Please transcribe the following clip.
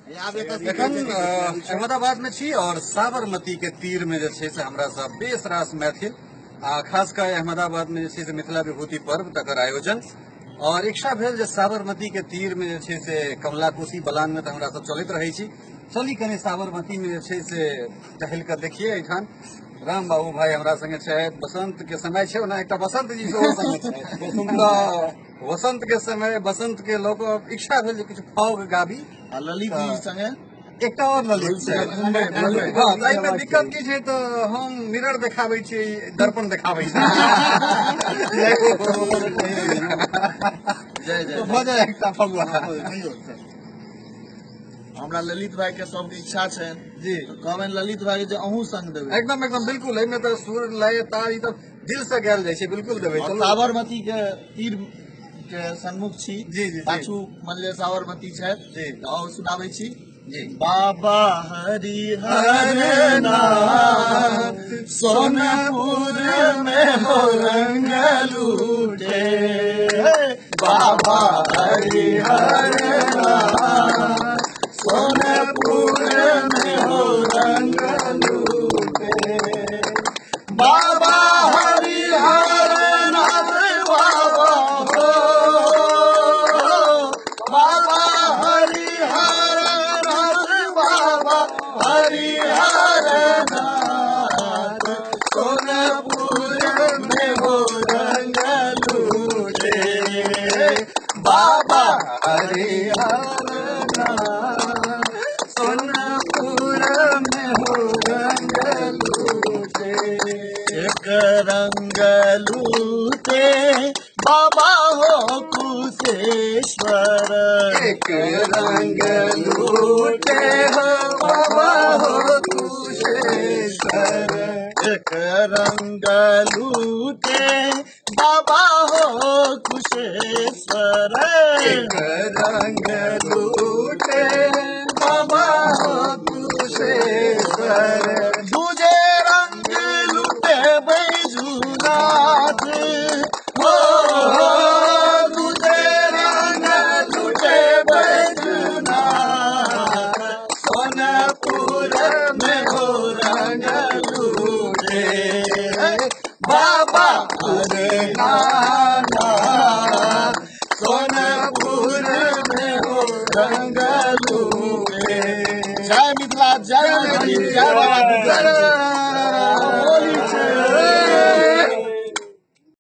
एखन अहमदाबाद में छी और साबरमती के तीर में जे छै से हमरा सब बेस रास मैथिल आ खास कऽ अहमदाबाद में जे छै से मिथिला विभूति पर्व तकर आयोजन और इच्छा भेल जे साबरमती के तीर में जे छै से कमला कोसी बलान में तऽ हमरा सब चलैत रहै छी। चली कनि साबरमती में जे छै से टहल कऽ देखिए। एहिठाम राम बाबू भाई हमरा संगे छथि। बसंत के समय छै, ओना एकटा बसंत जी सेहो संगे छथि, तऽ वसंत के समय बसंत के लऽ कऽ इच्छा भेल जे किछु फाग गाबी। आ ललित जी संगे एकटा और ललित छै। हँ, तऽ एहिमे दिक्कत की छै तऽ हम मिरर देखाबै छियै, दर्पण देखाबै छी। जय जय भऽ जाय एकटा फगुआ। हमरा ललित भाई के सबके इच्छा छनि जी तऽ कहबनि ललित भाई जे अहूँ संग देबै। एकदम एकदम बिल्कुल, एहिमे तऽ सुर लय तार ई तऽ दिल से गायल जाइ छै, बिल्कुल देबै। और चलू। साबरमती के तीर के सन्मुख छी, जी, जी, जी। पाछू मानि लिअ साबरमती छथि। जी। तऽ आओर सुनाबै छी। जी। बाबा हरिहर नाथ सोनपुर में हो रंग लूटे, बाबा हरिहर नाथ सोनपुर में हो रंग लूटे, बाबा हरिहर नाथ बाबा हो, बाबा हरिहर नाथ बाबा हरिहर नाथ सोनपुर में हो रंग लूटे, बाबा हरिहर नाथ सोनपुर में हो रंग लूटे, एक रंग लूटे बाबा हो कुशेश्वर, एक रंग लूटे हो बाबा हो कुशेश्वर, एक रंग लूटे बाबा हो कुशेश्वर, एक रंग लूटे